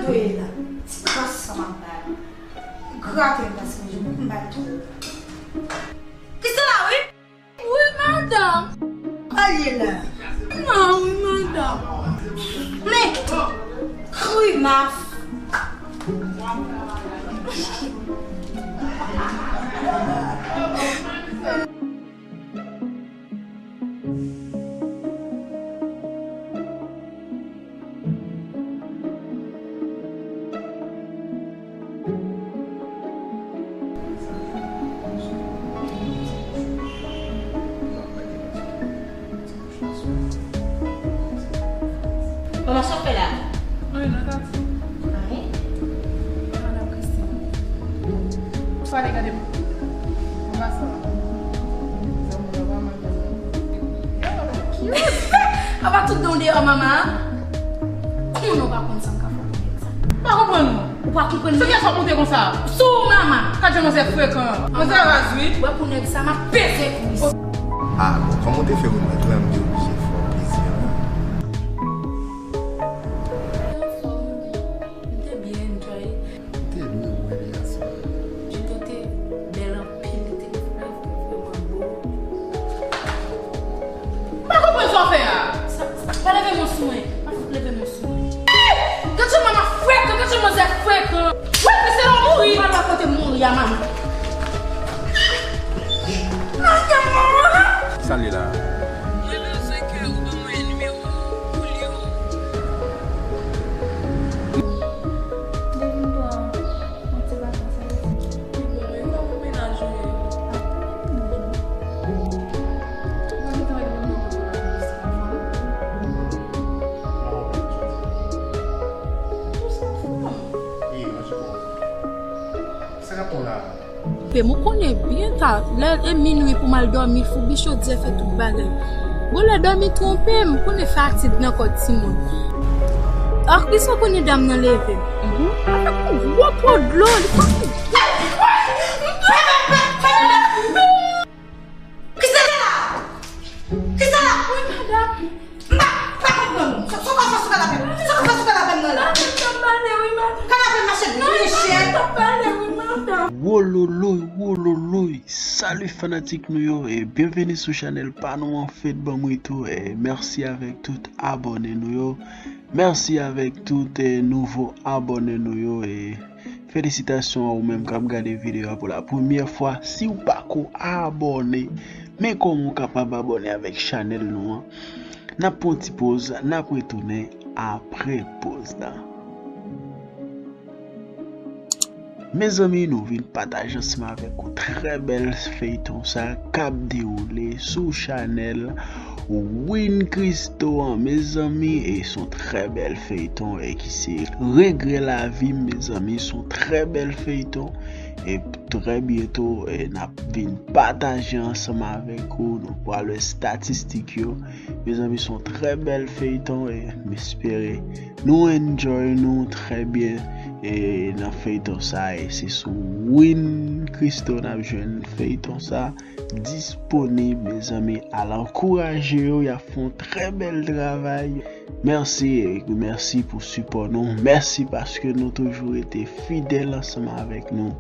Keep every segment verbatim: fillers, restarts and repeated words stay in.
Yo ye la, ti kras sa m ap ba l. Grate l paske m ba l tou. Krisela, wi. Wi, madanm. Al ye la. Non, wi, madanm. Men, kri maf. Kòman sa w fè la? Anyen, nan tati. Anyen? Madanm Christine. Ou sa ale gade m? Anba sa. Zanmi w la pa mal. Yo, cute. Apa tout don deyò, manman. Konnen w pa konn sa m ka fè pou nèg sa. M pa konprann ou. Ou pa konprann mwen? Se kiyès w ap monte konsa? Sou ou, manman. Gad jan manzè frekan. Manzè raz, wi. Wè pou nèg sa, m ap peze kou isit. Ah, bon, kòman w te fè rekonèt mwen, m te oblije fè w plezi an. Anfòm, wi. M te byen enjoy. M te lwen wè li aswè. Pito te bèl anpil, li te vrè, vrè, vrèman bo. M pa konprann sa w fè a. Sa, sa, pa leve men w sou mwen. Pa fout leve men w sou mwen. Gad jan manman frekan, gad jan manzè frekan. Wi, men se la w mouri. Manman kote m mouri a, manman. Manman! Sa l ye la? Mwen bezwen ke ou ban mwen nimewo Julio. Devine dwa yon ti vakans Ayiti. Wi, bon, men kòman mennaj ou ye? Mwen gentan regle mwen pou la. Ou se fanm. Wi, mwen se bon. Sa k ap pran la? Pe m, ou konnen byen ta, lè e minwi pou m al dòmi, foubi chodyè fè tout bagay. Bon, lè dòmi twonpe m, konnen fè atid nan kò timoun. Ak li sa konnen dam nan leve. Avèk yon gwo po dlo, li pa Krisela! Krisela! Wi, madanm. M pa, pa konprann ou. Sa, sa w ka fè sou kanapè m? Sa w ka fè sou kanapè m nan la? Madanm, tanpale, wi, madanm. Kanapè m mache byen chè. Tanpale, wi, madanm. Wololoy, wololoy. Salut fanatik nou yo e byenveni sou chanèl pa nou an, Fed Banm Retou. E mèsi avèk tout abòne nou yo. Mèsi avèk tout, eh, nouvo abòne nou yo, e felisitasyon a ou menm k ap gade videyo a pou la premyè fwa. Si w pako abòne, men kòman w kapab abòne avèk chanèl nou an. N ap pran ti poz, n ap retounen apre poz la. Mezanmi, nou vin pataje ansanm avèk ou trè bèl feyton sa k ap dewoule sou chanèl Win Christo an, mezanmi, e se yon trè bèl feyton, e ki se Regrè Lavi m, mezanmi, se yon trè bèl feyton, e trè byento, e n ap vin pataje ansanm avèk ou, nou pral wè estatistik yo, mezanmi, se yon trè bèl feyton, e m espere nou enjoy nou trè byen, e nan feyton sa, e se sou Win Christo n ap jwenn feyton sa disponib, mezanmi, al ankouraje yo, y ap fè yon trè bèl travay. Mèsi, e mèsi pou sipò nou, mèsi paske nou toujou rete fidèl ansanm avèk nou.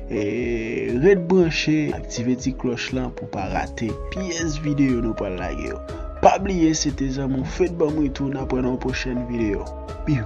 E ret branche, aktive ti klòch lan pou pa rate pyès videyo nou pral lage yo. Pa bliye, se te zanmi w Fed Banm Retou, n ap wè nan yon pwochèn videyo. Piu!